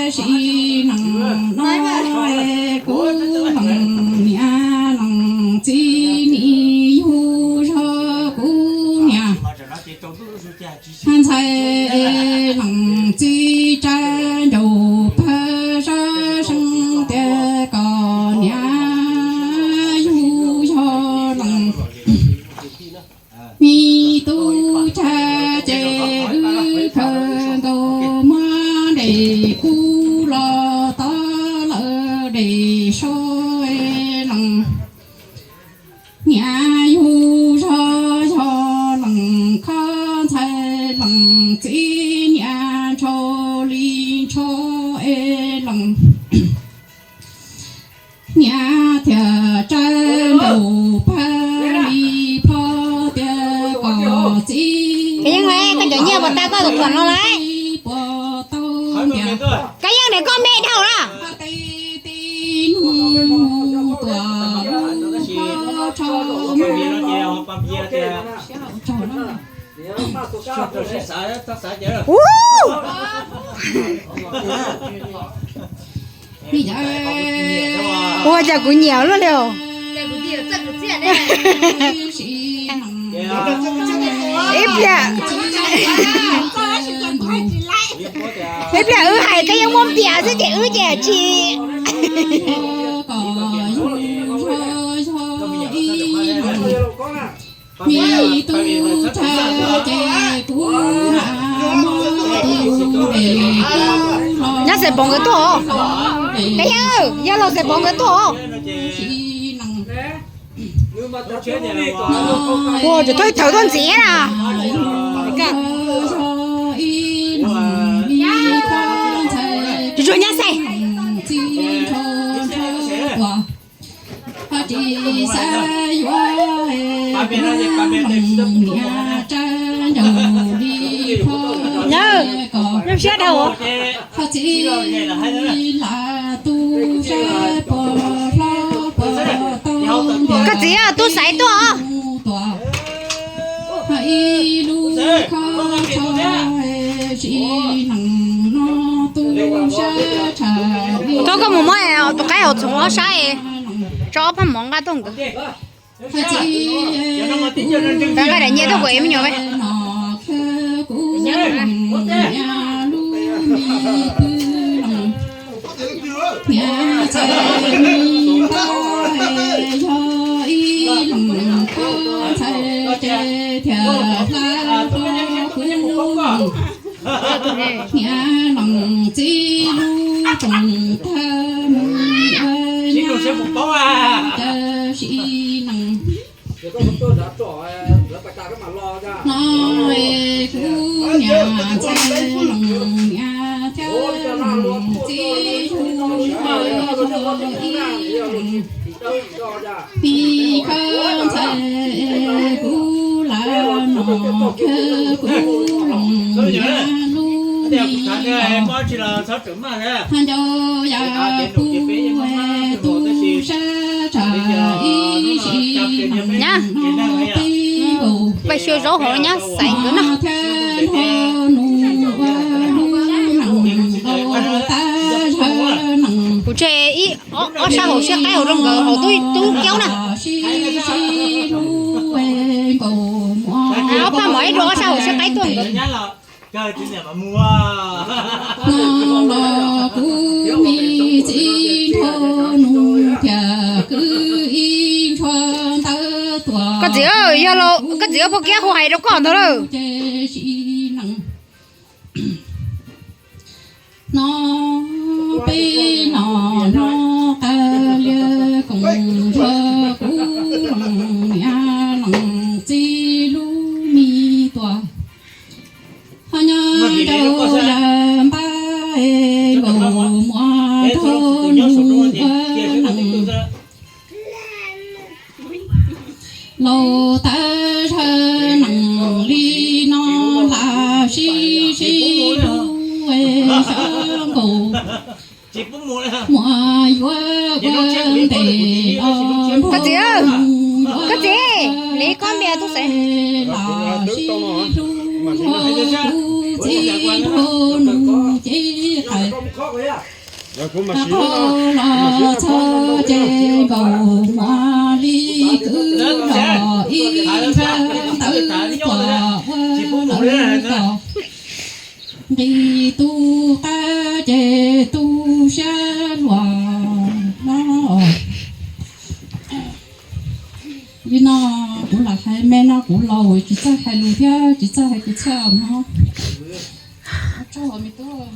Sim neej no kuv leej niam leej txiv, nim yug zog kuv niam ntxhais leej txiv tsa ncaus pag sab seeb tias kom niam yug yog leej me tub cag ces wb khaws nkaus muab dej kub los tod lawm dej so leej. Niam yug zog yog leej khov ntxhais leej txiv, niam ntshaw li ntshaw es leej. Niam thiaj tsa ncaus pag li phov tias kom txiv, koj cov nyiaj puas tau koj tus thuam no lawm? Puas tau tias koj yeej niam koj me dhau na. Tib tib hnub tuaj lub qhov tsho mus. Ua cas kuv nyiam luaj li os. Ib pliag, ib pliag wb hais koj yeej muab npias xwb ces wb ces tsis. Nyob Xais Pov nkawd tuaj os. Yog, yog los Xais Pov nkawd tuaj os. Ua, tseem thawj thawj tuaj ntxiv na. Tsuag tsuag nyob Xais. Nyob, nyob siab dhau. Koj txiv, tub Xais tuaj os. Thov koj mus muab tus qaib hauv txhoov ob sab, tso ob phab mov nqa tuaj nkawd. Nqa daim nyiaj tuaj kuv ev me nyuam. Nyab, pais xyuas zaub hauv nyab Xais nkawd na. Kuv tseg ib ob sab hauv siab qaib hauv rau nkawd hauv tub kiaub na. Ob phab mov ib rau ob sab hauv siab qaib tuaj nkawd. Koj txiv, yog los koj txiv, phauj Kiab hu hais rau koj ntag lauj. No peb no no qab liab koom zog kuv leej niam leej txiv lub me tuam. Ho nyob rau yam npab nkaus muam rau nus ua neej. Laus tawv zawg neej li no lam sib sib hlub xyov nkaus muam yuav ua ntev los. Koj txiv, koj txiv, li koj npias tub Xais los sib hlub, kuv txiv nrog nus ces Qhov los txog ces nkaus muaj li kwv los ib nrab ntawv kom ua kom nqis tu qab ces tu siab luag no. Li no kuv lam hais me no kuv laus tsis txawj hais lus thiab tsis txawj hais kwv txhiaj no. Tso me tub.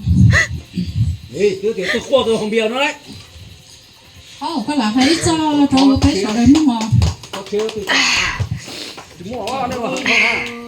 Qhov koj lam hais ib txoj rau peb sawv daws mloog os.